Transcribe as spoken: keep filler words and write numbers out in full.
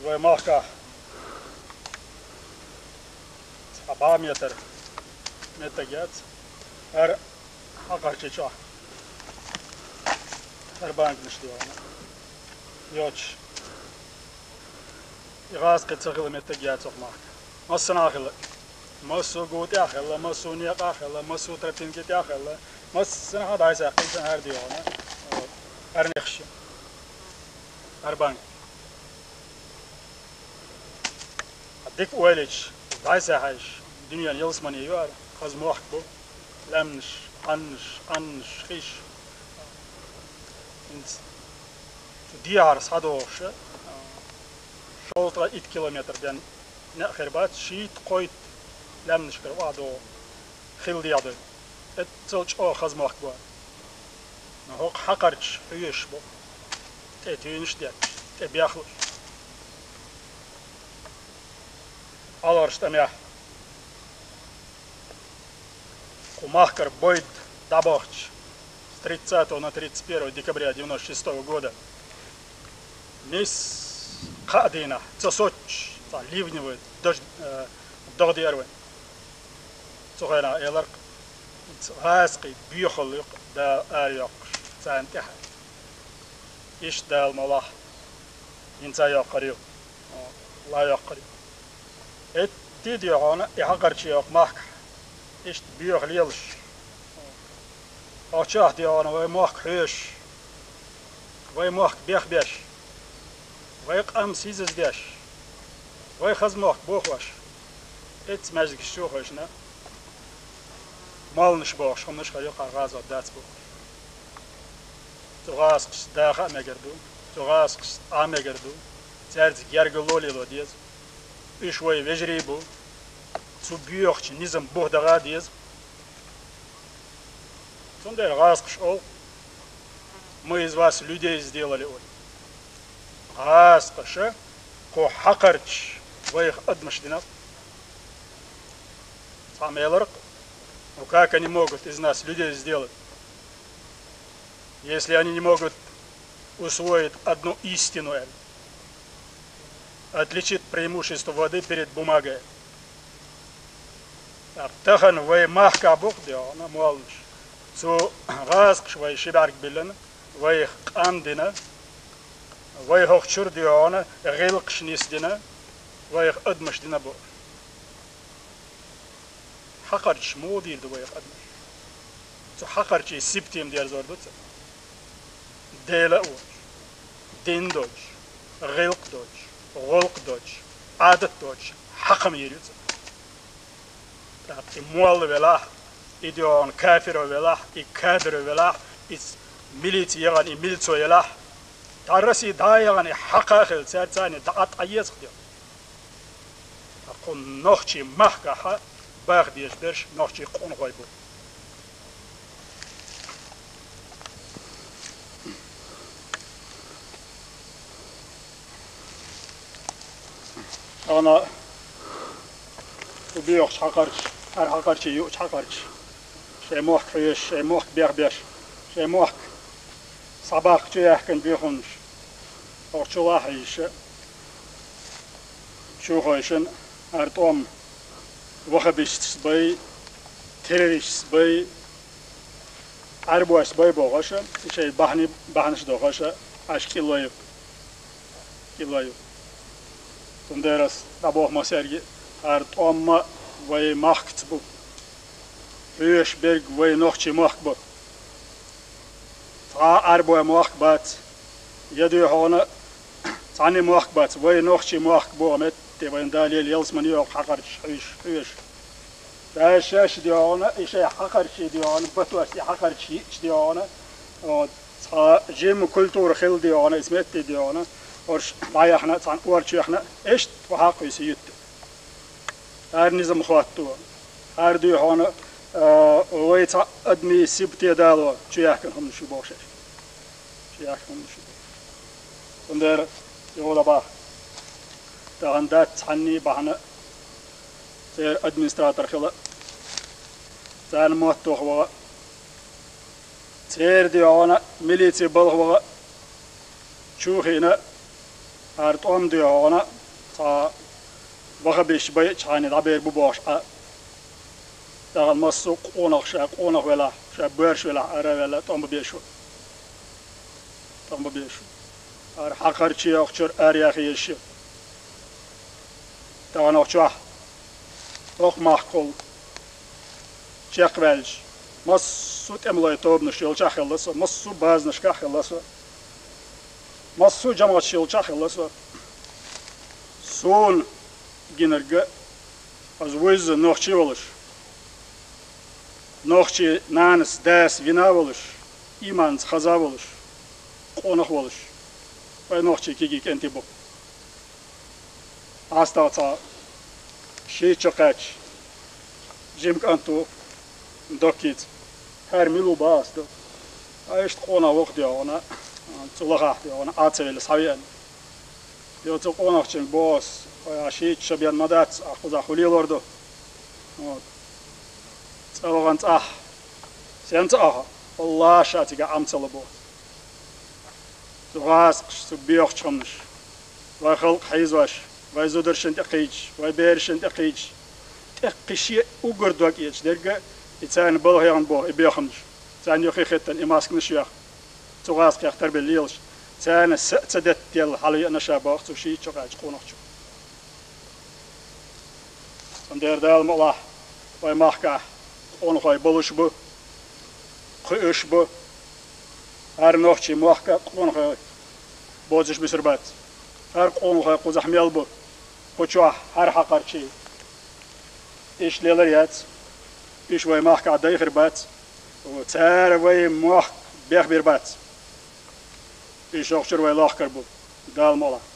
Вай махкахь цхьа бӀе метр меттиг яц. ХӀара хьакхарчий чохь. ХӀара банканаш ду вайна. Йоцуш. И гӀазкхи ца хила меттиг яц оха махка. Массанхьа хила. Массо а гу тӀехь а хила, массо а некъахь а хила, массо а тропинки тӀехь а хила, массанхьа дӀасаьккхина сан хӀара дегӀана. ХӀара нехаш. ХӀара банк. Дика ойлича, дӀасаьхьаьжча, дуьненан ялсамане ю хӀара, хаза мохк бу, лаьмнаш, Ӏаннаш, Ӏаннаш, хиш. ХӀинца цу дехьара схьадогӀуш, шовзткъе итт километр бен некъ хир бац, шийтта-кхойтта лаьмнашкара охьадогӀу хила дегӀ ду. Эццал чӀогӀа хаза мохк бу. Но хӀокху хьакхарчаш хьоьшуш бу. ТӀе туьйнаш а детташ, тӀе бехлуш. Аларш тӀамехь. Кху махкара бойда дӀабохча с тридцатого на тридцать первое декабря девяносто шестого года. Нийсса кхаа дийнахь, ца соцуш, цхьа ливневый дождь, э, догӀа деара вайн. Цу хенахь элира-кх, гӀазкхий боьхалла ю-кх Дала арайоккхуш царна тӀаьхьа. Иштта Дала молахь хӀинца а йоккхур ю, ла йоккхур ю. Эттий де хьуна и хьакхарчий йоккху махкахь, иштта боьха лелаш. Оцу чохь де хьуна вай мохк хьоьшуш, вай мохк бехбеш, вай къам сийсаздеш, вай хаза мохк бохош, эцца маьждигаш чу а хевшина, молланаш бохуш, хӀуманаш хир ю, кхара гӀазот дац бохуш. Цу гӀазкхашца даха а мегар ду, цу гӀазкхашца Ӏа а мегар ду, цаьрца гергарло лело деза. Уьш вай вежарий бу, цу боьхачу низам бух даха а деза. Цундела гӀазкхаша олу: «Мы из вас людей сделали», олу. ГӀазкхаша кху хьакхарчаш вайх адамаш дина. Цхьамма элира-кх: «Ну как они могут из нас людей сделать, если они не могут усвоить одну истину, отличить преимущество воды перед бумагой?» ТӀаккха тахана вай махкахь бу-кх де хьуна молланаш. Цу гӀазкхаша вай ши бӀаьрг биллина, вайх къам дина, вай хӀокху чуьра де хьуна гӀиллакхаш нисдина, вайх адамаш дина бу. Хьакхарчаш муха дийр ду вайх адамаш? Цу хьакхарчийн сибате ма дерзор ду цара. Дела а воцуш, дин доцуш, гӀиллакх доцуш, гӀуллакх доцуш, Ӏадат доцуш хьакха ма йийр ю цара. ТӀаккха и молла велахь, и де хьуна кафиро велахь, и кадро велахь, и милици яхана, и милцо елахь, дӀа Россия дӀа а яхана, и хьакха а хилла, цаьрца а дӀа а, дӀа а еза-кх де. Ткъа кху нохчийн махкахь баха дезаш берш нохчийн къонахой бу. Ана кху боьхачу хьакхарчаша, хӀара хьакхарчий юучу хьакхарчаша шайн мохк хьоьшуш, шайн мохк бехбеш, шайн мохк схьабаккха чу яьккхина боьхамаш, хӀокху чулахь а йиша, чу а хевшина, хӀара тӀом ваххабисташца бай, террористашца бай, Ӏаьрбошца бай бохуш, и шайн бахьани-, бахьанаш дохуш, Ӏаш кӀилло ю. КӀилло ю. Цундела ас дӀабоху массаьрга: хӀара тӀом а вай махкаца бу. Хьоьшуш берг вай нохчийн мохк бу. Цхьа а Ӏаьрбойн мохк бац, я де хьуна цхьанний мохк бац, вай нохчийн мохк бу, метте вайна Дала елла ялсамане йоккху хьакхарчаш хьоьшуш, хьоьшуш. Ша шаьш де хьуна, и шайн хьакхарчий де хьуна, батош и хьакхарчаш йиъча де хьуна, вот, цхьа жимма культура хилла де хьуна, иза метте де хьуна, орш дӀаяхна, цхьана орчу яхна, иштта вахьа а кхуьйсу ютта. ХӀара низам хӀотто. ХӀара дуьйхьуна, а, вай цхьа адамийн сибате дало чу яьккхина хӀуманаш ю бохуш аьлла. Чу яьккхина хӀуманаш ю бохуш. Цундела юха баха. Тахана дац цхьанний бахьана церан администратор хила, царна мотт ваха ваха. Церан дуьхьуна милици балха ваха, чу а хиъна, хӀара тӀом дуьхьуна, Цхьа ваха беш байчхьана дӀабер бу бохуш Ӏа. Тахана массо а къонах ша къонах велахь, ша боьрша велахь, ара а ваьлла, тӀом бан безаш ву. ТӀом бан безаш ву. ХӀара хьакхарчий йоккхучуьра араяха езаш ю. Тахана охчохь, хӀокху махкахула чекхваьлча, массо а тӀемалой тобанаш йолчохь хилла со, массо а базанашкахь хилла со, массо а жамӀаташ йолчохь хилла со. Суна гинарг а, аса вуьзза нохчий волуш, нохчий нанас, дас вина а волуш, ийманца хаза а волуш, къонах а волуш, вай нохчий кегий кӀентий бу. ӀастагӀа цхьа шийтта шо кхаьчча, жима кӀант ву, доккхийца: «ХӀара мила ву?» – боху ас. «Ткъа иштта къонах ву-кх, – боху, – цу лахахь, – боху, – Ӏа ца велла схьавеана». Йо, цу къонахчуьнга боху ас: «Вай, ахь шийтта шо бен ма дац, ахь кхузахь хӀун лелор ду?» Вот. ЦӀа вахана цӀахь: «Сенца ахьа?» «Валлахьи, ша цигахь Ӏама ца ло», – боху. Цу гӀазкхаша цу боьхачу хӀуманаш, вай халкъ хьийзош, вай зударшна тӀе кхийдаш, вай берашна тӀе кхийдаш, тӀеккхи шен уггар дог эцаш дерг а, и царна балха яхна боху и боьхамнаш, царна юххе хеттана и масканаш а йоьхна, цу гӀазкхех тарбелла лелаш, царна са а ца деттаделла хьалавеана ша боху цу шийтта шо кхаьччу къонахчу. Цундела Дала мукъалахь, вай махкахь къонахой болуш бу, кхуьуш бу. ХӀара нохчийн мохк а къонахой боцуш буьсур бац. ХӀара къонахой кхузахь мел бу, кху чохь хӀара хьакхарчий, иштта лелар яц, уьш вай махкахь дайхир бац, цара вай мохк бехбир бац. Уьш охчуьра вай лохкар бу, Дала мукъалахь.